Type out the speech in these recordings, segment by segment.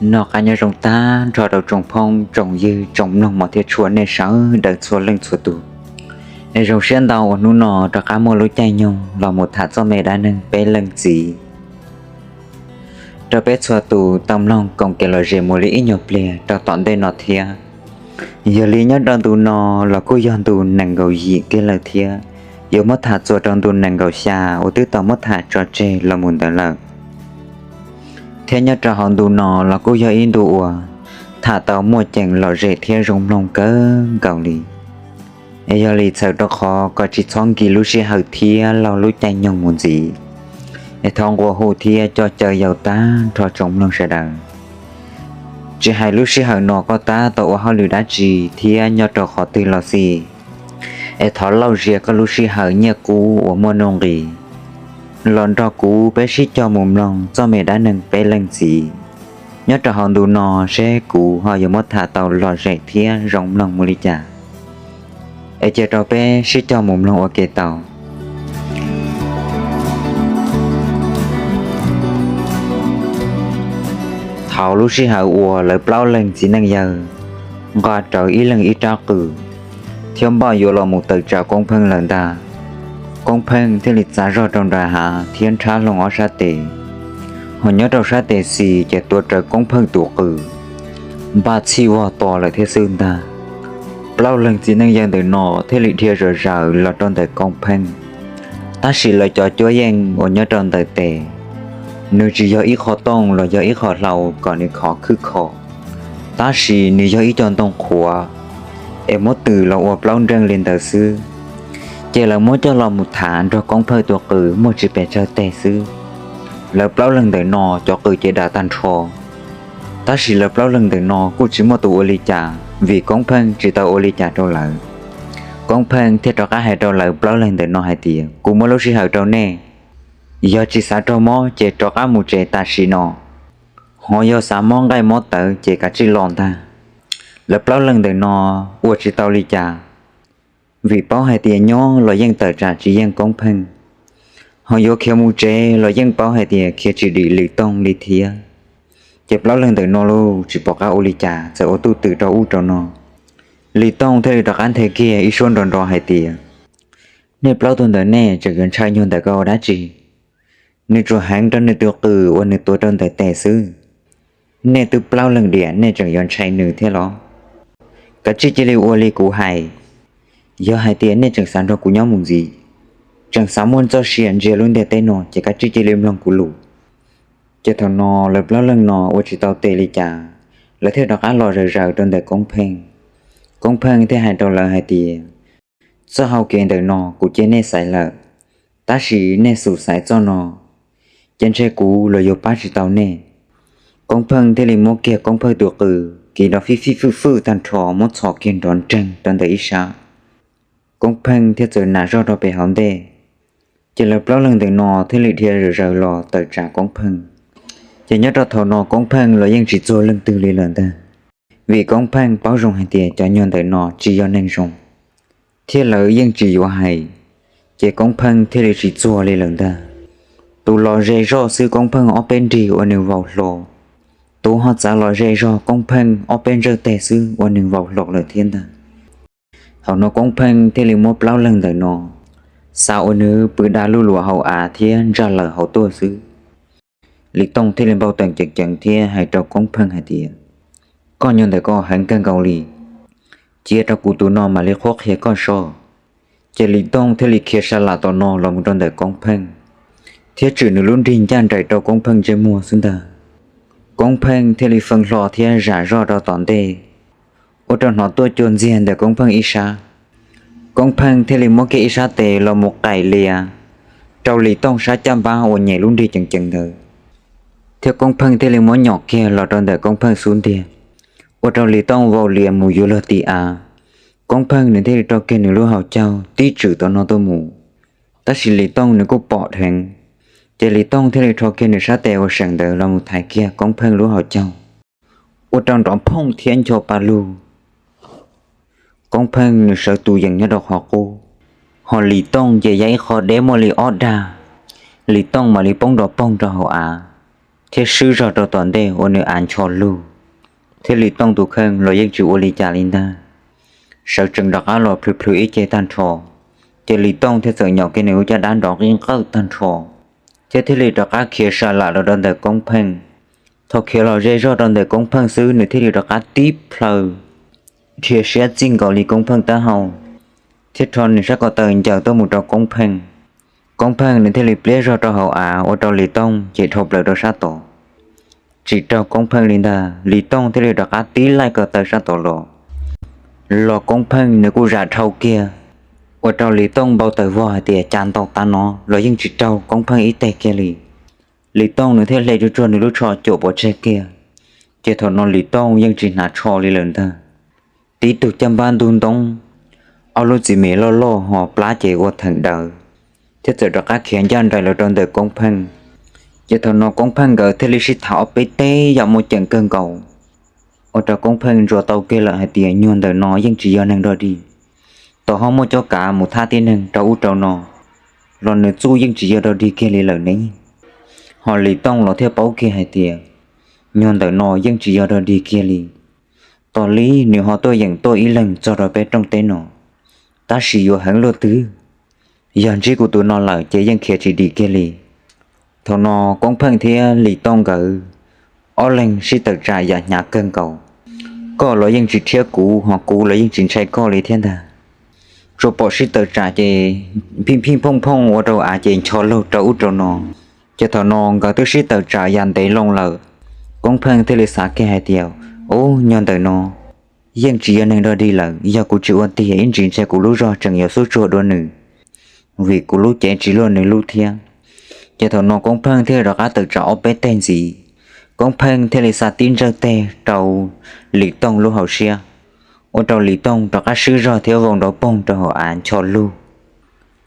Noj qab nyob zoo tag nrho rau tsoom phooj tsoom ywg tsoom mloog mos thiab tshua nej sawv daws txhua leej txhua tus. Es zoo siab ntau uas hnub no rov qab muaj lub caij nyoog los mus tham txoj me dab neeg peb leej txiv rau peb txhua tus tau mloog koom kev lom zem mus li ib nyuag pliag rau tom ntej no thiab. Yog li nyob rau ntu no los kuj yog ntu nees nkaum yim kiag lawm thiab, yuav muab tham txuas rau ntu nees nkaum xya uas twb tau muab tham tso tseg los mus ntawd lawm. Thiab nyob rau hauv ntu no los kuj yog ib ntu uas tham tau muaj ceem lom zem thiab zoo mloog kawg nkaus li. Es yog li txhawm rau qhov kom tsis txhob nkim lub sij hawm thiab laug lub caij nyoog mus ntxiv, es thov nqua hu thiab coj caw yaus tag nrho tsoom mloog sawv daws, tsis hais lub sij hawm no koj tab tom ua hauj lwm dab tsi thiab nyob rau qhov twg los xij, es thov lauj zias koj lub sij hawm nyiaj kub uas muaj nuj nqis los nrog kuv peb sib cog mus mloog txoj me dab neeg peb leej txiv nyob rau hauv ntu no seb kuv ho yuav muab tham tau lom zem thiab zoo mloog mus li cas. Es cia rau peb sib cog mus mloog ua ke tau. Thaum lub sij hawm uas lawv plaub leeg txiv neej yawg nqa rawv ib leeg ib rab qws thiab npaj yuav los mus tawm tsam Koob Pheej lawm ntag, Koob Pheej thiaj li txav zog rau nram hav thiab nrhab hlo ob sab tes. Ho nyob rau sab tes xis ces tuav rawv Koob Pheej tus qws, npaj txhij vog tos lawm thiab xwb ntag. Plaub leeg txiv neej yawg ntawm no thiaj li dhia zom zaws los rau ntawm Koob Pheej. Tab sis lawv cov cuab yeej uas nyob rau ntawm tes, nws tsis yog ib qho tooj los yog ib qho hlau kom nws khov khwb kho, tab sis nws yog ib co ntoo qhuav es muab tws los ua plaub nreej li ntawd xwb. Ces lawv muab coj los mus thav nrog Koob Pheej tus qws muaj tsis pes tsawg teg xwb. Lawv plaub leeg ntawm no cov qws ces dam tag nrho. Tab sis lawv plaub leeg ntawm no kuj tsis muaj tus ua li cas vim Koob Pheej tsis tau ua li cas rau lawv. Koob Pheej thiaj rov qab hais rau lawv plaub leeg ntawm no hais tias, kuv muab lub sij hawm rau nej, yog tsis xav raug mob ces rov qab mus tsev tam sim no, ho yog xav mob nqaij mob tawv ces kav tsij los ntag. Lawv plaub leeg ntawm no ua tsis tau li cas, vim paub hais tias nyob los yeej tawm tsam tsis yeej Koob Pheej, ho yuav khiav mus tsev los yeej paub hais tias khiav tsis dim Lis Tooj li thiab. Ces plaub leeg ntawm no los tsis pom qab ua li cas txawm ua tuj twm rau ub rau no. Lis Tooj thiaj li rov qab nthe kiag ib suab nrov nrov hais tias, nej plaub tug ntawm nej tseem yuav ntshai nyuag ntawm ko ua dab tsi? Nws tsuas heev rau nws tus qws uas nws tuav rau ntawm tes xwb. Nej twb plaub leeg diam nej tseem yuav ntshai nws thiab los? Kav tsij cia li ua li kuv hais. Yog hais tias nej tseem xav nrog kuv nyob mus ntxiv, tseem xav muaj txoj sia ntsia lub ntiaj teb no ces kav tsij cia li mloog kuv lus. Ces thaum no lawv plaub leeg no ua tsis tau tes li cas, lawv thiaj rov qab los zaws zaws rau ntawm Koob Pheej. Koob Pheej thiaj hais rau lawv hais tias, txoj hau kev ntawm no kuv cia nej xaiv lawm, tab sis nej xub xaiv txoj no ces ntshe kuv los yuav pab tsis tau nej. Koob Pheej thiaj li muab kiag Koob Pheej tus qws kiv los fij fij fwj fwj tag nrho muab txhos kiag nrov nreeg rau ntawm ib sab. Koob Pheej thiaj txawm nam zog rau pem hauv ntej. Ces lawv plaub leeg ntawm no thiaj li dhia zaws zaws los tawm tsam Koob Pheej. Ces nyob rau thaum no Koob Pheej los yeej tsis txuag leej twg li lawm ntag, vim Koob Pheej paub zoo hais tias cov nyuag ntawm no tsis yog neeg zoo, thiab lawv yeej tsis yuav hais. Ces Koob Pheej thiaj li tsis txuag li lawm ntag. Tus los ze zog xwb Koob Pheej ob peb nrig ua nws vau hlo, tus ho txav los ze zog Koob Pheej ob peb ntsawj teg xwb ua nws vau hlo lawm thiab ntag. Thaum no Koob Pheej thiaj li muab plaub leeg ntawm no xa ua nws pw da luj luas hauv av thiab ntsaj lawm hauv tuaj xwb. Lis Tooj thiaj li npau taws ceev ceev thiab hais rau Koob Pheej hais tias, koj nyuag ntawm ko heev kawg nkaus li, cia rau kuv tus no mam li qhuab qhia koj so. Ces Lis Tooj thiaj li khiav sa lam tom no los mus rau ntawm Koob Pheej, thiab tshwm nws lub nrig ncaj nraim rau Koob Pheej ntsej muag xwb ntag. Koob Pheej thiaj li feej hlo thiab zam zoj rau tom ntej, ua rau hnov tuaj cua ntxiag ntawm Koob Pheej ib sab. Koob Pheej thiaj li muab kiag ib sab tes los mus qaim lias rau Lis Tooj sab caj npab uas nyem lub nrig ceev ceev ntawd, thiab Koob Pheej thiaj li muab nyom kiag los rau ntawm Koob Pheej xub ntiag, ua rau Lis Tooj vau lias mus yuav luag tim av. Koob Pheej nws thiaj li rho kiag nws lub hauv caug tib tshwm tom no tuaj mus, tab sis Lis Tooj nws kuj pom dheev. Ces Lis Tooj thiaj li rho kiag nws sab tes uas seem ntawd los mus thaiv kiag Koob Pheej lub hauv caug, ua rau nrov phooj thiab ncho pa lug. Koob Pheej nws sawv tus yees nyob rau qhov qub, ho Lis Tooj ces ya ib qho deb muaj li ob dag, Lis Tooj mam li poob nrov poog rau hauv av. thiab swb zog rau tom ntej ua nws av ncho lug, thiab Lis Tooj tus kheej los yeej tsis ua li cas li ntag. Sawv tsees rov qab los plhws plhws ib ce tag nrho, ces Lis Tooj thiaj txawm nyom kiag nws lub caj dab nrov nqi nqawj tag nrho, thiab thiaj li rov qab khiav sa lam los rau ntawm Koob Pheej. Thaum khiav los ze zog rau ntawm Koob Pheej xwb nws thiaj li rov qab tib plhaw dhia siab txij nkaus li Koob Pheej taub hau, thiab rho nws sab ko taw ncaws tuaj mus rau Koob Pheej. Koob Pheej nws thiaj li pliab zog rau hauv av ua rau Lis Tooj ces dhau plaws rau sab tod. Tsis raug Koob Pheej li ntag, Lis Tooj thiaj li rov qab tib laij ko taw sab tod los, los Koob Pheej nws kuj zam dhau kiag, ua rau Lis Tooj npau taws vog hais tias cas ntau tav no los yeej tsis raug Koob Pheej ib teg kiag li. Lis Tooj nws thiaj hle tsuag tsuag nws lub tsho cuam pov tseg kiag, ces thaum no Lis Tooj yeej tsis hnav tsho li lawm ntag. Tib tug caj npab ntug ntoob, ob lub txiv mis loj loj ho plab ces ua theem dawv, thiab txawm rov qab khiav ncaj nraim los rau ntawm Koob Pheej. Ces thaum no Koob Pheej nkawd thiaj li sib tham ob peb teg yam muaj ceem kawg nkaus, ua rau Koob Pheej ntsuas tau kiag lawm hais tias nyuag ntawm no yeej tsis yog neeg dog dig. Tau ho muaj cuab kav mus thab tib neeg rau ub rau no los nws txuj yeej tsis yog dog dig kiag li lawm ne. Ho Lis Tooj los thiaj paub kiag hais tias nyuag ntawm no yeej tsis yog dog dig kiag li. Tos li nws ho tuaj yeem tuaj ib leeg txog rau peb rooj teb no, tab sis yuav heev luaj twg, yog ntsib kuv tus no lawm ces yeej khiav tsis dim kiag li. Thaum no Koob Pheej thiab Lis Tooj nkawd ob leeg sib tawm tsam yam hnyav kawg nkaus. Koj los yeej tsis rhiab kuv, ho kuv los yeej tsis ntshai koj li thiab ntag. Tsuas pom sib tawm tsam ces phij phij phooj phooj ua rau av ces ncho laug rau ub rau no. Ces thaum no nkawd twb sib tawm tsam yam ntev loo lawm, Koob Pheej thiaj li xav kiag hais tias, ub, nyuag ntawm no yeej tsis yog neeg dog dig lawm, yog kuv tsis ua tiag ib ntsis ntshe kuv lub zog tseem yuav xub tsuag dua nws, vim kuv lub cev tsis luaj nws lub thiab. Ces thaum no Koob Pheej thiaj rov qab tawm tsam ob peb teg ntxiv, Koob Pheej thiaj li xa tib ntsawj teg rau Lis Tooj lub hauv siab, ua rau Lis Tooj rov qab swb zog thiab vau nrov poog rau hauv av ncho lug.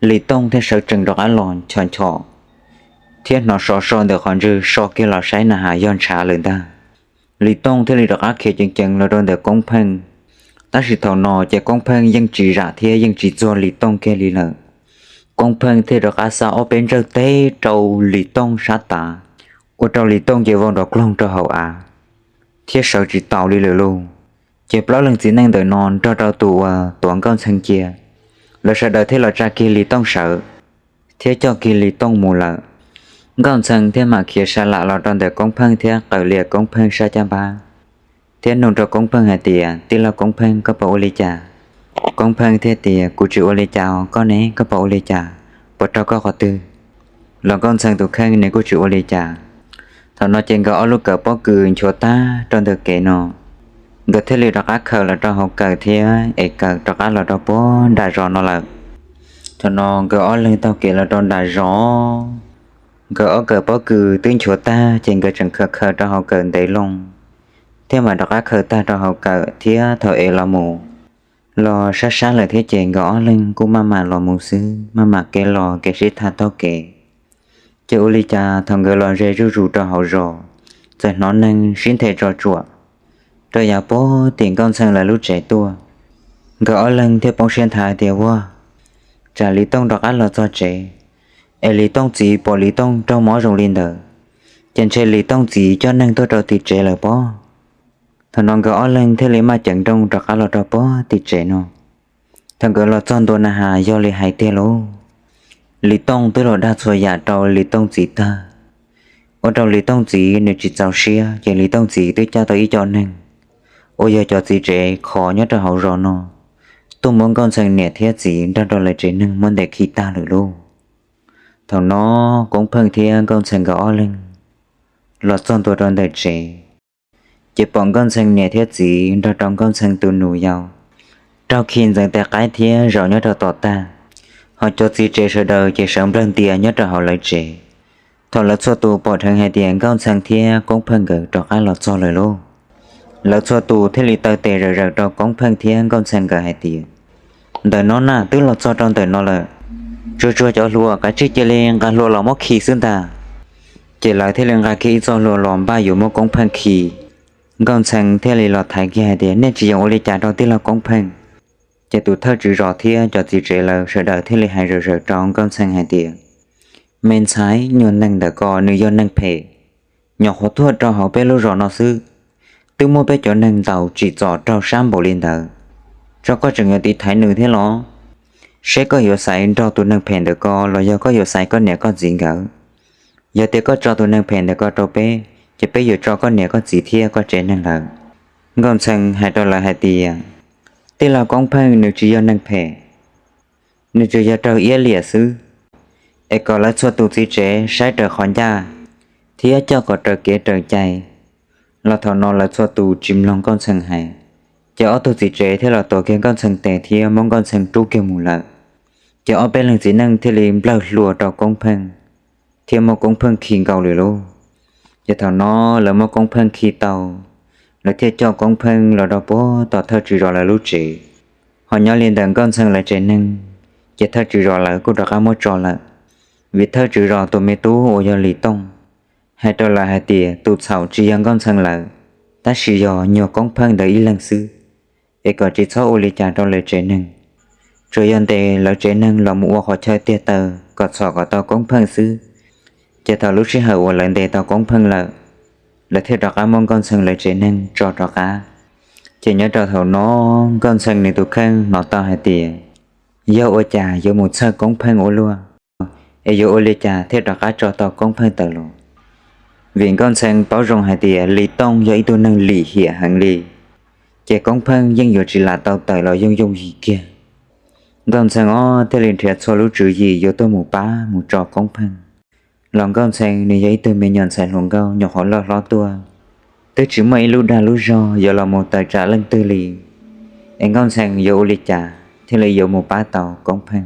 Lis Tooj thiaj sawv tsees rov qab los ncho ncho thiab hnov sov so ntawm qhov ntswg so kiag los saib na has yog ntshav lawm ntag. Lis Tooj thiaj li rov qab khiav ceev ceev los rau ntawm Koob Pheej, tab sis thaum no ces Koob Pheej yeej tsis zam thiab yeej tsis txuag Lis Tooj kiag li lawm. Koob Pheej thiaj rov qab xa ob peb ntsawj teg rau Lis Tooj sab tav, ua rau Lis Tooj ces vau nrov kloog rau hauv av thiab sawv tsis taus li lawm lauj. Ces plaub leeg txiv neej ntawm no nrog rau tus uas tuav Nkauj Ntxhee cia, lawv sawv daws thiaj los tsa kiag Lis Tooj sawv thiab coj kiag Lis Tooj mus lawm. Nkauj Ntxhee thiaj mam khiav sa lam los rau ntawm Koob Pheej thiab qaws lias Koob Pheej sab caj npab, thiab nug rau Koob Pheej hais tias, tij laug Koob Pheej, koj puas ua li cas? Koob Pheej thiaj tias, kuv tsis ua li cas os, koj ne, koj puas ua li cas? Puas raug koj qhov twg? Los Nkauj Ntxhee tus kheej nws kuj tsis ua li cas. Thaum no ces nkawd ob lub kawm pob kws nchuav tag rau ntawm kev no, nkawd thiaj li rov qab khaws los rau hauv kawm thiab es kawm rov qab los rau puag nram zos no lawm. Thaum no nkawd ob leeg taug kev los rau nram zos, nkawd ob kawm pob kws twb nchuav tag ces nkawd tseem khaws khaws rau hauv kawm ntev loo, thiab mam rov qab khaws tag rau hauv kawm thiab thaum es los mus los sab sab lawm thiab ces nkawd ob leeg kuj maj mam los mus xwb, maj mam kev los kev sib tham taug kev. Ces ua li cas thaum nkawd los ze zuj zus rau hauv zos, txawm hnov neeg sib nthe tso tsuam rau yav puag tim Nkauj Ntxhee lawv lub tsev tuaj. Nkawd ob leeg thiaj poob siab nthav tias, ua, tsam Lis Tooj rov qab los txog tsev es Lis Tooj txiv pom Lis Tooj raug mob zoo li ntawd, ces ntshe Lis Tooj txiv coj neeg tuaj rau tim tsev lawm pob. Thaum no nkawd ob leeg thiaj li maj ceev nrooj rov qab los rau puag tim tsev no. Thaum nkawd los txog ntua na has yog li hais tiag lauj, Lis Tooj twb los dag txhua yam rau Lis Tooj txiv tag, ua rau Lis Tooj txiv nws tsis txaus siab ces Lis Tooj txiv twb coj tau ib co neeg uas yog cov txiv tsev khov nyob rau hauv zos no tuaj muab Nkauj Ntxhee niam thiab txiv nrog rau lawv tsev neeg muab ntes khi tag lawm lauj. Thaum no Koob Pheej thiab Nkauj Ntxhee nkawd ob leeg los txog ntua rau ntawm tsev, ces pom Nkauj Ntxhee niam thiab txiv nrog rau Nkauj Ntxhee tus nus yau raug khi ntxeev tes qaib thiab zaum nyob rau tom tag, ho cov txiv tsev sawv daws ces sawv nplawg ntias nyob rau hauv lawv tsev. Thaum lawv txhua tus pom dheev hais tias Nkauj Ntxhee thiab Koob Pheej nkawd rov qab los txog lawm lauj, lawv txhua tus thiaj li taw tes zawm zawm rau Koob Pheej thiab Nkauj Ntxhee nkawd hais tias, ntawm no na twb los txog rau ntawm no lawm, tsuag tsuag cov hluas kav tsij cia li nqa hlua los muab khi xwb ntag. Ces lawv thiaj li nqa kiag ib txoj hlua los npaj yuav muab Koob Pheej khi. Nkauj Ntxhee thiaj li los thaiv kiag hais tias, nej tsis yeem ua li cas rau tij laug Koob Pheej. Ces tus thawj tswv zos thiab cov txiv tsev lawv sawv daws thiaj li hais zawm zawm rau Nkauj Ntxhee hais tias, me ntxhais, nyuag neeg ntawm ko nws yog neeg phem, Nyuam qhuav tuaj rau hauv peb lub zos no xwb, twb muaj peb cov neeg ntaus tsim txom raug sab npaum li ntawd, tso koj tseem yuav tiv thaiv nws thiab los? Seb koj yuav xaiv nrog tus neeg phem ntawm ko los yog koj yuav xaiv koj niam koj txiv nkawd? Yog tias koj tso tus neeg phem ntawm ko rau peb, ces peb yuav tso koj niam koj txiv thiab koj tsev neeg lawm. Nkauj Ntxhee hais rau lawv hais tias, tij laug Koob Pheej nws tsis yog neeg phem, nws tsuas yog raug iab liam xwb, es kom lawv txhua tus txiv tsev saib raws qhov ncaj thiab coj kom raws kev raws cai. Los thaum no lawv txhua tus tsis mloog Nkauj Ntxhee hais, ces ob tug txiv tsev thiaj los tuav kiag Nkauj Ntxhee tes thiab muab Nkauj Ntxhee rub kiag mus lawm. Ces ob peb leeg txiv neej thiaj li nplawg hlua rau Koob Pheej, thiab muab Koob Pheej khi nkaus lawm lauj. Ces thaum no lawv muab Koob Pheej khi tau, lawv thiaj coj Koob Pheej los rau puag tom thawj tswv zos lawv lub tsev. Ho nyob li ntawm Nkauj Ntxhee lawv tsev neeg, ces thawj tswv zos lawv kuj rov qab muab tso lawm, vim thawj tswv zos tus me tub uas yog Lis Tooj hais rau lawv hais tias tus txhaum tsis yog Nkauj Ntxhee lawm, tab sis yog nyuag Koob Pheej ntawd ib leeg xwb, es kom tsis txhob ua li cas rau lawv tsev neeg, tsuas yog ntes lawv tsev neeg los mus ua qhov chaw tiag taw kom txhom kom tau Koob Pheej xwb. Ces thaum lub sij hawm uas lawv ntes tau Koob Pheej lawm, lawv thiaj rov qab muab Nkauj Ntxhee lawv tsev neeg tso rov qab. Ces nyob rau thaum no, Nkauj Ntxhee nws tus kheej hnov tau hais tias yog ua cas yuav mus txhawj Koob Pheej ua luaj, es yuav ua li cas thiaj rov qab tso tau Koob Pheej tawm los. Vim Nkauj Ntxhee paub zoo hais tias Lis Tooj yog ib tug neeg lim hiam heev li, ces Koob Pheej yeej yuav tsis lam tau tawm los yooj yooj yim kiag. Nkauj Ntxhee ob thiaj li nrhiav txhua lub tswv yim yuav tuaj mus pab mus tso Koob Pheej. Los Nkauj Ntxhee nws yog ib tug me nyuam ntxhais hluas nkauj nyuam qhuav loj hlob tuaj, twb tsis muaj ib lub dag lub zog yuav los mus tawm tsam leej twg li, es Nkauj Ntxhee yuav ua li cas thiaj li yuav mus pab tau Koob Pheej.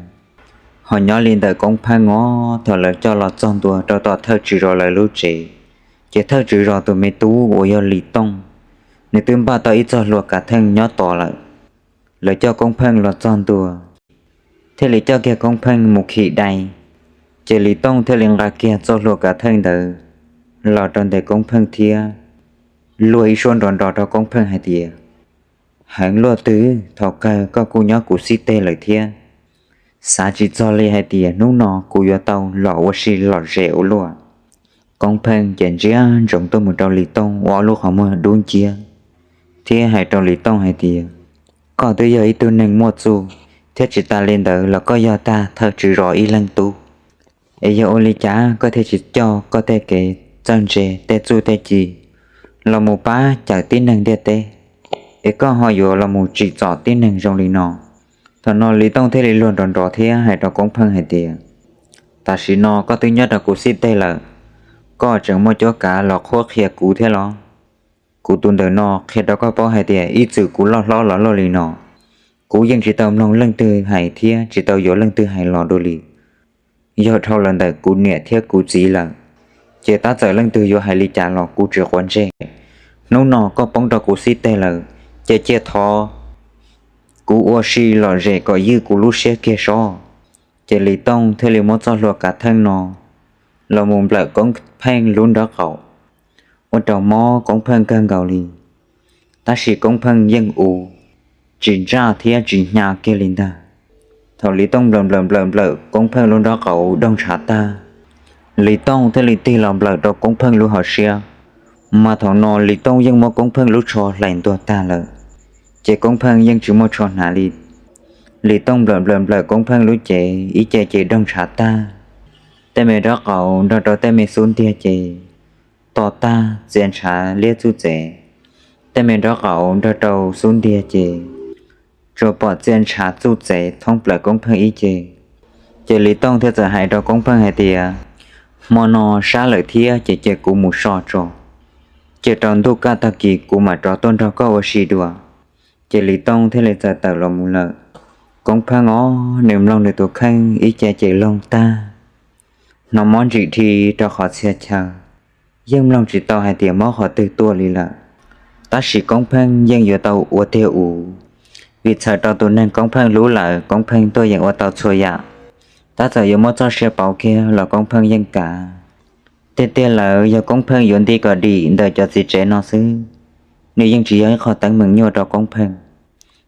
Ho nyob li ntawm Koob Pheej os, thaum lawv coj los txog ntua rau tom thawj tswv zos lawv lub tsev, ces thawj tswv zos tus me tub uas yog Lis Tooj, nws twb npaj tau ib txoj hlua kav theej nyob tos lawm. Lawv coj Koob Pheej los txog ntua, thiaj li coj kiag Koob Pheej mus khim dai. Ces Lis Tooj thiaj li nqa kiag txoj hlua kav theej ntawd los rau ntawm Koob Pheej thiab luag ib suab nrov nrov rau Koob Pheej hais tias, heev luaj twg thaum kawg koj kuj nyob kuv xib teg lawm thiab. Xav tsis txog li hais tias hnub no kuv yuav tau los ua si lom zem ua luaj. Koob Pheej ces ntsia ntsoov tuaj mus rau Lis Tooj ua ob lub qhov muag dub nciab, thiab hais rau Lis Tooj hais tias, koj twb yog ib tug neeg muaj txuj, thiab tsis tas li ntawd los koj yog tag thawj tswv zos ib leeg tub, es yog ua li cas koj thiaj tsis coj koj tej kev txawj ntse tej txuj tej ci los mus pab cawm tib neeg ntiaj teb, es koj ho yuav los mus tsim txom tib neeg zoo li no? Thaum no Lis Tooj thiaj li luag nrov nrov thiab hais rau Koob Pheej hais tias, tam sim no koj twb nyob rau kuv xib teg lawm, koj tseem muaj cuab kav los qhuab qhia kuv thiab los? Kuv tus ntawm no qhia rau koj paub hais tias ib txwm kuv loj hlob los loj li no, kuv yeej tsis tau mloog leej twg hais thiab tsis tau yuav leej twg hais los dua li. Yog dhau los ntawm kuv niam thiab kuv txiv lawm, ces tab txawm leej twg yuav hais li cas los kuv tsis quav ntsej. Hnub no koj poob rau kuv xib teg lawm, ces cia thov kuv ua si lom zem kom ywj kuv lub siab kiag sob. Ces Lis Tooj thiaj li muab txoj hlua kav theej no los mus nplawm Koob Pheej lub nrob qaum, ua rau mob Koob Pheej kawg nkaus li. Tab sis Koob Pheej yeej ua tsis ntsaj thiab tsis hnyav kiag li ntag. Thaum Lis Tooj nplawm nplawm nplawm nplawm Koob Pheej lub nrob qaum doog ntshav tag, Lis Tooj thiaj li tig los nplawm rau Koob Pheej lub hauv siab, mas thaum no Lis Tooj yeej muab Koob Pheej lub tsho hlais ntuag tag lawm. Ces Koob Pheej yeej tsis muaj tsho hnav li. Lis Tooj nplawm nplawm nplawm Koob Pheej lub cev ib ce ces doog ntshav tag, tej me nrob qaum nrog rau tej me xub ntiag ces to tag txia ntshav liab txuj txev, tej me nrob qaum nrog rau xub ntiag ces tsuas pom txia ntshav txuj txev thoob plaws Koob Pheej ib ce. Ces Lis Tooj thiaj txawm hais rau Koob Pheej hais tias, hmo no sab lawm thiab ces cia kuv mus so tso, cia rau ntuj kaj tag kis kuv mam rov tuaj nrog koj ua si dua. Ces Lis Tooj thiaj li txawm tawm los mus lawm. Koob Pheej os, nws mloog nws tus kheej ib ce ces loog tag, hnov mob ntsim dhi rau qhov txhia chaw, yeej mloog tsis tau hais tias mob qhov twg tuaj li lawm. Tab sis Koob Pheej yeej yuav tau ua tiag ua, vim txhawm rau tus neeg Koob Pheej hlub lawm Koob Pheej tuaj yeem ua tau txhua yam. Tab txawm yuav muab txoj sia pauv kiag los Koob Pheej yeej kav. Tiag tiag lawm yog Koob Pheej yuav nti kom dim ntawm cov txiv tsev no xwb, nws yeej tsis yog ib qho teeb meem nyuaj rau Koob Pheej.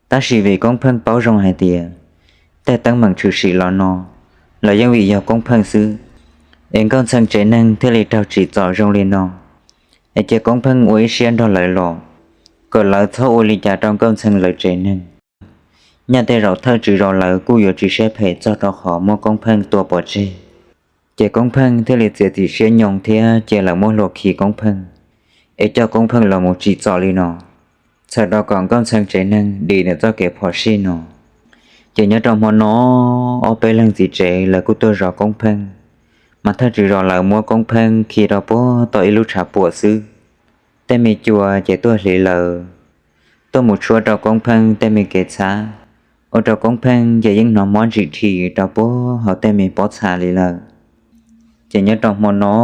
Tab sis vim Koob Pheej paub zoo hais tias tej teeb meem tshwm sim los no los yeej vim yog Koob Pheej xwb, es Nkauj Ntxhee tsev neeg thiaj li raug tsim txom zoo li no. es cia Koob Pheej ua ib siab nrog lawv los, kom lawv txhob ua li cas rau Nkauj Ntxhee lawv tsev neeg. Nyaj tej zaum thawj tswv zos lawv kuj yuav tsis siab phem txog rau qhov muab Koob Pheej tua pov tseg. Ces Koob Pheej thiaj li txiav txim siab nyoos thiab cia lawv muab hlua khi Koob Pheej, es coj Koob Pheej los mus tsim txom li no, txhawm rau kom Nkauj Ntxhee tsev neeg dim nws txoj kev phom sij no. Ces nyob rau hmo no, ob peb leeg txiv tsev lawv kuj tuaj zov Koob Pheej, mas thawj tswv zos lawv muab Koob Pheej khi rau puag tom ib lub tshav puam xwb. Tej me cua ces tuaj hliv lawv, tuaj mus tshuab rau Koob Pheej tej me kev txhab, ua rau Koob Pheej ces yeej hnov mob ntsim dhi rau puag hauv tej me pob txha li lawm. Ces nyob rau hmo no,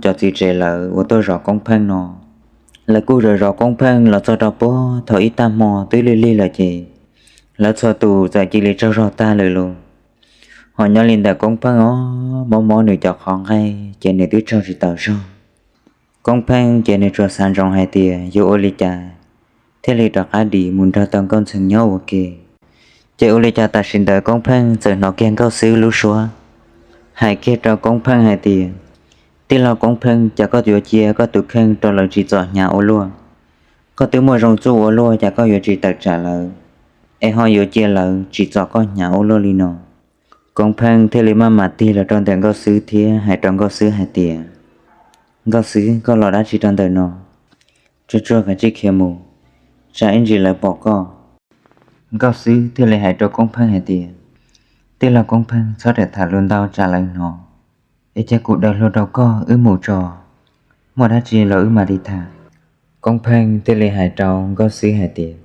cov txiv tsev lawv uas tuaj zov Koob Pheej no, lawv kuj zov zov Koob Pheej los txog rau puag thaum ib tag hmo twb lig lig lawm ces lawv txhua tus txawm cia li tsaug zog tag lawm lauj. Ho nyob li ntawm Koob Pheej os, mob mob nws cov qhov nqaij ces nws twb tsaug tsis taus zog. Koob Pheej ces nws tsuas xav ntsoov hais tias yuav ua li cas thiaj li rov qab dim mus nrog tau Nkauj Ntxhee nyob ua ke. Ces ua li cas tam sim ntawd Koob Pheej txawm hnov kiag Nkauj Xwb lub suab hais kiag rau Koob Pheej hais tias, Tij laug Koob Pheej, cas koj yuav cia koj tus kheej rau lawv tsim txom hnyav ua luaj? Koj twb muaj zoo txuj ua luaj, cas koj yuav tsis tawm tsam lawv, es ho yuav cia lawv tsim txom koj hnyav ua luaj li no? Koob Pheej thiaj li maj mam tig los rau ntawm Nkauj Xwb thiab hais rau Nkauj Xwb hais tias, Nkauj Xwb, koj los dab tsi rau ntawm no? Tsuag tsuag kav tsij khiav mus, tsam ib ntsis lawv pom koj. Nkauj Xwb thiaj li hais rau Koob Pheej hais tias, Tij laug Koob Pheej, txhob tham lus ntau tsam lawv hnov, es cia kuv daws hlua rau koj wb mus tso, muaj dab tsi los wb mam li tham. Koob Pheej thiaj li hais rau Nkauj Xwb hais tias,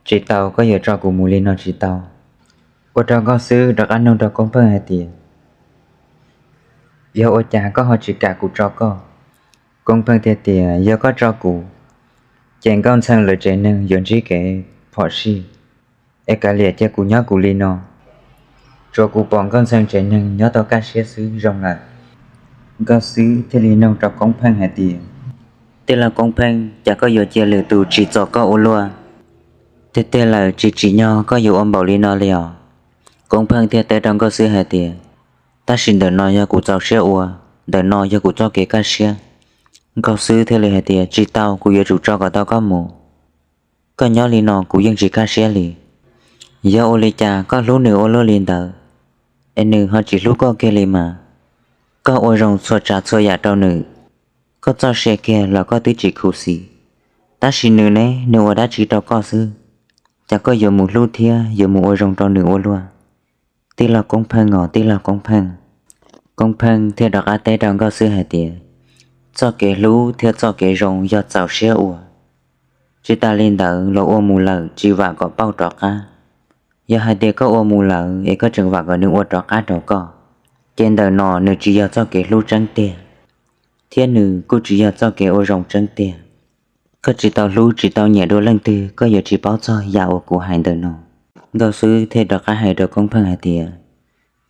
Tsis tau, koj yuav tso kuv mus li no tsis tau. Ua rau Nkauj Xwb rov qab nug rau Koob Pheej hais tias, Yog ua cas koj ho tsis kam kuv tso koj? Koob Pheej thiaj tias, Yog koj tso kuv, ces Nkauj Ntxhee lawv tsev neeg yuav ntsib kev phom sij, es kav liam cia kuv nyob kuv li no, tsuav kuv pom Nkauj Ntxhee tsev neeg nyob tau kaj siab xwb zoo lawm. Nkauj Xwb thiaj li nug rau Koob Pheej hais tias, Tij laug Koob Pheej, cas koj yuav cia lwm tus tsim txom koj ua luaj? Tiag tiag lawm, tsis tsim nyog koj yuav ua npaum li no li os. Koob Pheej thiaj teb rau Nkauj Xwb hais tias, Tab sis ntawm no yog kuv txaus siab ua, ntawm no yog kuv txoj kev kaj siab. Nkauj Xwb thiaj li hais tias, Tsis tau, kuv yuav tsum tso kom tau koj mus. Koj nyob li no kuv yeej tsis kaj siab li. Yog ua li cas koj hlub nws ua luaj li ntawd, es nws ho tsis hlub koj kiag li mas? Koj ua zoo txhua tsav txhua yam rau nws, koj txoj sia kiag los koj twb tsis khuv xim, tab sis nws ne, nws ua dab tsi rau koj xwb, cas koj yuav mus hlub thiab yuav mus ua zoo rau nws ua luaj? Tij laug Koob Pheej os, tij laug Koob Pheej. Koob Pheej thiaj rov qab teb rau Nkauj Xwb hais tias, Txoj kev hlub thiab txoj kev zoo yog txaus siab ua. Tsis tas li ntawd, los ua mus lawm tsis vam kom pauj rov qab. Yog hais tias koj ua mus lawm es koj tseem vam kom nws ua rov qab rau koj, ces ntawm no nws tsis yog txoj kev hlub tseeb tiag, thiab nws kuj tsis yog txoj kev ua zoo tseeb tiag. Koj tsis tau hlub tsis tau nyiam dua leej twg, koj yuav tsis paub txog yam uas kuv hais ntawm no. Nkauj Xwb thiaj rov qab hais rau Koob Pheej hais tias,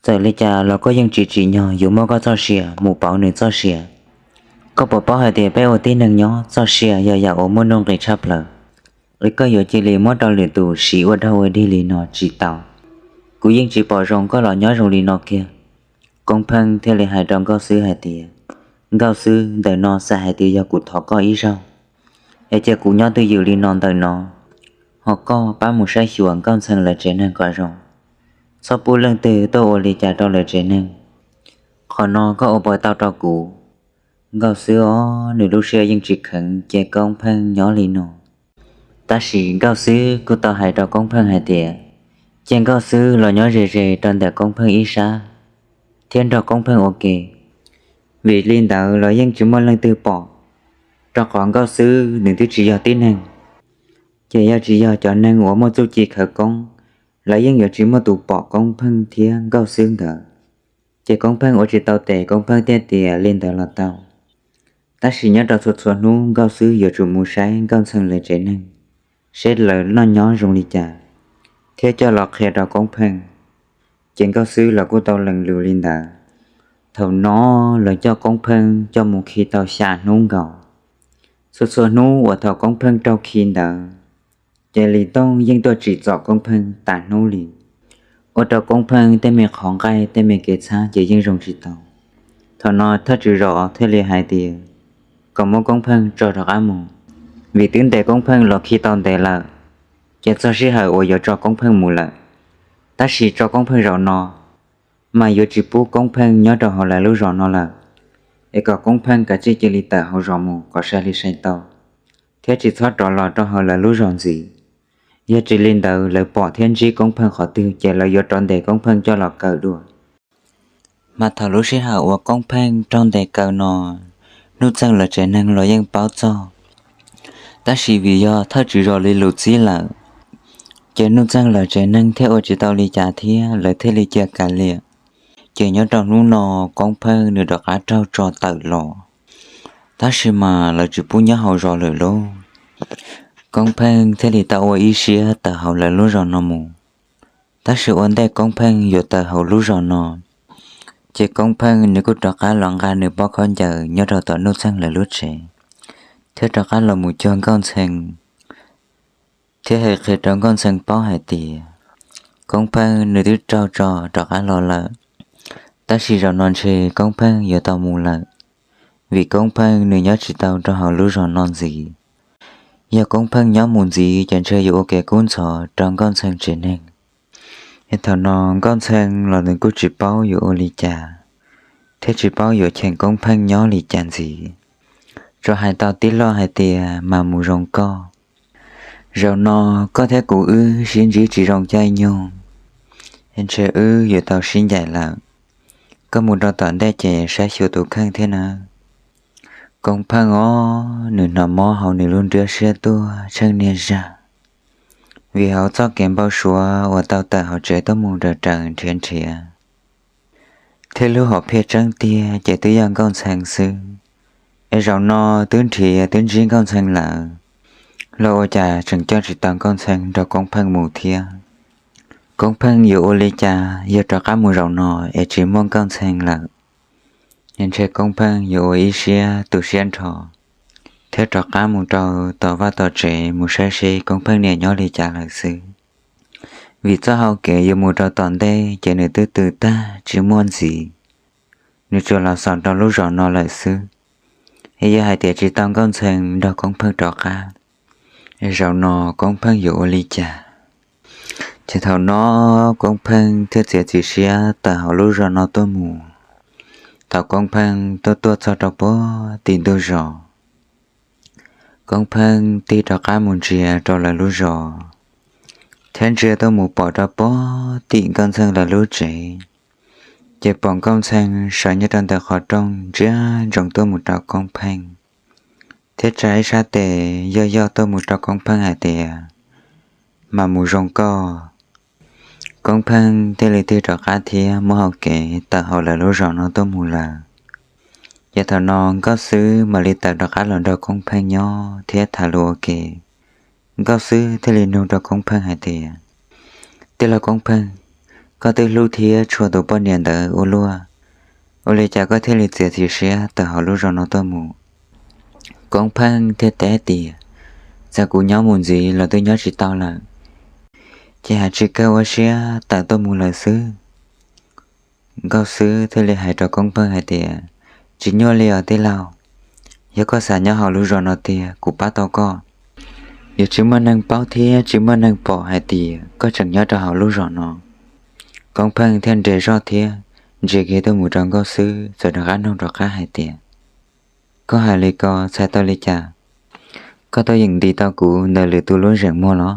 Txawm li cas los koj yeej tsis tsim nyog yuav muab koj txoj sia mus pauv nws txoj sia. Koj puas paub hais tias peb ua tib neeg nyob, txoj sia yog yam uas muaj nuj nqis tshaj plaws, es koj yuav cia li muab rau lwm tus siv ua dog ua dig li no tsis tau. Kuv yeej tsis pom zoo koj los nyob zoo li no kiag. Koob Pheej thiaj li hais rau Nkauj Xwb hais tias, Nkauj Xwb, ntawm no xam hais tias yog kuv thov koj ib zaug, es cia kuv nyob twj ywm li no ntawm no, ho koj pab mus saib xyuas Nkauj Ntxhee lawv tsev neeg kom zoo, txhob pub leej twg tuaj ua li cas rau lawv tsev neeg. Qhov no koj ua puas tau rau kuv? Nkauj Xwb os, nws lub siab yeej tsis kheev cia Koob Pheej nyob li no. Tab sis Nkauj Xwb kuj tau hais rau Koob Pheej hais tias, cia Nkauj Xwb los nyob ze ze rau ntawm Koob Pheej ib sab, thiab nrog Koob Pheej ua ke. Vim li ntawd los yeej tsis muaj leej twg pom, rau qhov Nkauj Xwb nws twb tsis yog tib neeg. Ces yog tsis yog cov neeg uas muaj txuj ci khawv koob, lawv yeej yuav tsis muaj tus pom Koob Pheej thiab Nkauj Xwb nkawd. Ces Koob Pheej ua tsis tau tes, Koob Pheej thiaj tias li ntawd los tau. Tab sis nyob rau txhua txhua hnub Nkauj Xwb yuav tsum mus saib Nkauj Ntxhee lawv tsev neeg, seb lawv noj nyob zoo li cas, thiab coj los qhia rau Koob Pheej. Ces Nkauj Xwb los kuj tau lees lus li ntawd. Thaum no lawv coj Koob Pheej coj mus khi tau xya hnub nkaus. Txhua txhua hnub uas thaum Koob Pheej raug khi ntawd, ces Lis Tooj yeej tuaj tsim txom Koob Pheej tas hnub li, ua rau Koob Pheej tej me qhov nqaij tej me kev txhab ces yeej zoo tsis tau. Thaum no thawj tswv zos thiaj li hais tias, kom muab Koob Pheej tso rov qab mus, vim twb ntes Koob Pheej los khi tau ntev lawm, ces txog sij hawm uas yuav tso Koob Pheej mus lawm. Tab sis tso Koob Pheej zaum no mas yuav tsis pub Koob Pheej nyob rau hauv lawv lub zos no lawm, es kom Koob Pheej kav tsij cia li tawm hauv zos mus kom sai li sai tau, thiab tsis txhob rov los rau hauv lawv lub zos ntxiv. Yog tsis li ntawd lawv pom thiab ntsib Koob Pheej qhov twg ces lawv yuav rov ntes Koob Pheej coj los kaw dua. Mas thaum lub sij hawm uas Koob Pheej raug ntes kaw no, Nuj Txeeg lawv tsev neeg los yeej paub txog, tab sis vim yog thawj tswv zos li lus txib lawm, ces Nuj Txeeg lawv tsev neeg thiaj ua tsis tau li cas thiab lawv thiaj li cia kav liam. Ces nyob rau hnub no Koob Pheej nws rov qab raug tso tawm los, tab sis mas lawv tsis pub nyob hauv zos lawm lauj. Koob Pheej thiaj li tau ua ib siab tawm hauv lawv lub zos no mus. Tab sis ua ntej Koob Pheej yuav tawm hauv lub zos no, ces Koob Pheej nws kuj rov qab los nqa nws pob khaub ncaws nyob rau tom Nuj Txeeg lawv lub tsev, thiab rov qab los mus cuag Nkauj Ntxhee, thiab hais qhia rau Nkauj Ntxhee paub hais tias Koob Pheej nws twb raug tso rov qab los lawm, tab sis zaum no ntshe Koob Pheej yuav tau mus lawm, vim Koob Pheej nws nyob tsis tau rau hauv lub zos no ntxiv. Yog Koob Pheej nyob mus ntxiv ces ntshe yuav ua kev kub ntxhov rau Nkauj Ntxhee tsev neeg. Es thaum no Nkauj Ntxhee los nws kuj tsis paub yuav ua li cas, thiab tsis paub yuav cheem Koob Pheej nyob li cas ntxiv, tsuas hais tau tib lo hais tias mas mus zoo koj. Zaum no koj thiab kuv wb sib ntsib tsis zoo caij nyoog, es ntshe wb yuav tau sib ncaim lawm. Koj mus rau tom ntej ces saib xyuas tus kheej thiab nawb. Koob Pheej os, nws hnov mob hauv nws lub nruab siab tuaj tsheej niag zag, vim hauv txoj kev npau suav uas tau tawm hauv tsev tuaj mus raws raws nrhiav nrhiav, thiab lub hom phiaj tseeb tiag ces twb yog Nkauj Ntxhee xwb. Es zaum no twb nrhiav twb ntsib Nkauj Ntxhee lawm, los ua cas tseem coj tsis tau Nkauj Ntxhee nrog Koob Pheej mus thiab? Koob Pheej yuav ua li cas yog rov qab mus zaum no es tsis muaj Nkauj Ntxhee lawm? Ntshe Koob Pheej yuav ua ib siab tu siab nrho, thiab rov qab mus rau tom vaj tom tsev mus saib seb Koob Pheej niam nyob li cas lawm xwb. Vim txoj hau kev yuav mus rau tom ntej ces nws twb tu tag tsis muaj ntxiv, nws tsuas los xaus rau lub zos no lawm xwb. Es yog hais tias tsis tau Nkauj Ntxhee nrog Koob Pheej rov qab, zaum no Koob Pheej yuav ua li cas? Ces thaum no Koob Pheej thiaj txiav txim siab tawm hauv lub zos no tuaj mus. Thaum Koob Pheej tuaj tuaj txog rau puag tim ntug zos, Koob Pheej tig rov qab mus ntsia rau lawv lub zos, thiab ntsia tuaj mus pom rau puag tim Nkauj Ntxhee lawv lub tsev, ces pom Nkauj Ntxhee sawv nyob rau ntawm qhov rooj ntsia ntsoov tuaj mus rau Koob Pheej, thiab tsa ib sab tes yoj yoj tuaj mus rau Koob Pheej hais tias, Mas mus zoo koj. Koob Pheej thiaj li tig rov qab thiab muab hau kev tawm hauv lawv lub zos no tuaj mus lawm. Ces thaum no Nkauj Xwb mam li tawm rov qab los nrog Koob Pheej nyob thiab tham lus ua ke. Nkauj Xwb thiaj li nug rau Koob Pheej hais tias, Tij laug Koob Pheej, koj twb hlub thiab tshua tus poj niam ntawd ua luaj, ua li cas koj thiaj li txiav txim siab tawm hauv lub zos no tuaj mus? Koob Pheej thiaj teb tias, Txawm kuv nyob mus ntxiv los twb nyob tsis tau lawm, ces hais tsis kawg ua siab tawm tuaj mus lawm xwb. Nkauj Xwb thiaj li hais rau Koob Pheej hais tias, Tsis nyuaj li os tij laug, yog koj xav nyob hauv lub zos no tiag kuv pab tau koj. Yuav tsis muaj neeg paub thiab tsis muaj neeg pom hais tias koj tseem nyob rau hauv lub zos no. Koob Pheej thiaj nres zoj thiab ntsia kiag tuaj mus rau Nkauj Xwb txawm rov qab nug rov qab hais tias, Koj hais li ko txhais tau li cas? Koj twb yeem ntis tau kuv ntawm lwm tus lub zeem muag los?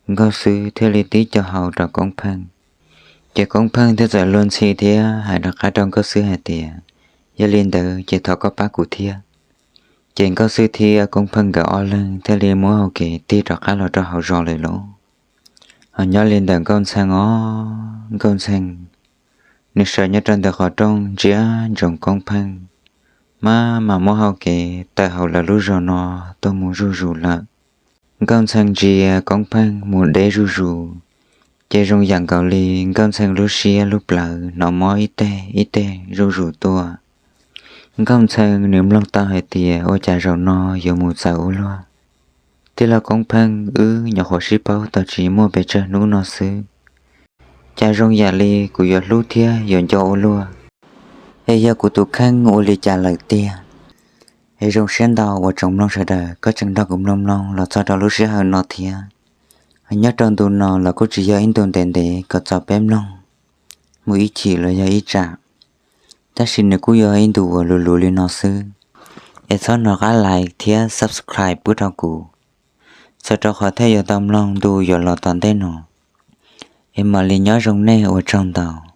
Nkauj Xwb thiaj li tib co hau rau Koob Pheej, ces Koob Pheej thiaj txawm luag ntxhi thiab hais rov qab rau Nkauj Xwb hais tias, Yog li ntawd ces thov koj pab kuv thiab. Ces Nkauj Xwb thiab Koob Pheej nkawd ob leeg thiaj li muab hau kev tig rov qab los rau hauv zos lawm lauj. Ho nyob li ntawm Nkauj Ntxhee os, Nkauj Ntxhee nws sawv nyob rau ntawm qhov rooj ntsia ntsoov Koob Pheej, maj mam muab hau kev tawm hauv lawv lub zos no tuaj mus zuj zus lawm. Nkauj Ntxhee ntsia Koob Pheej mus deb zuj zus, ces zoo yam nkaus li Nkauj Ntxhee lub siab lub plawv hnov mob ib teg ib teg zuj zus tuaj. Nkauj Ntxhee nws mloog tau hais tias ua cas zaum no yuav mus txawv ua luaj. Tij laug Koob Pheej, wb nyuam qhuav sib paub tau tsis muaj pes tsawg hnub no xwb, cas zoo yam li kuv yuav hlub thiab yuav nco ua luaj. Es yog kuv tus kheej ua li cas lawm tiag? Es zoo siab ntau uas tsoom mloog sawv daws koj tseem nrog kuv mloog mloog los txog rau lub sij hawm no thiab. Nyob rau ntu no los kuj tsis yog ib ntu ntev ntev kom txog peb mloog mus ib chim los yog ib tsam, tab sis nws kuj yog ib ntu uas luv luv li no xwb. Es txhob hnov qab like thiab subscribe pub rau kuv, txhawm rau qhov thiaj yuav tau mloog ntu yuav los tom ntej no. Es mam li nyob zoo nej ua tsaug ntau.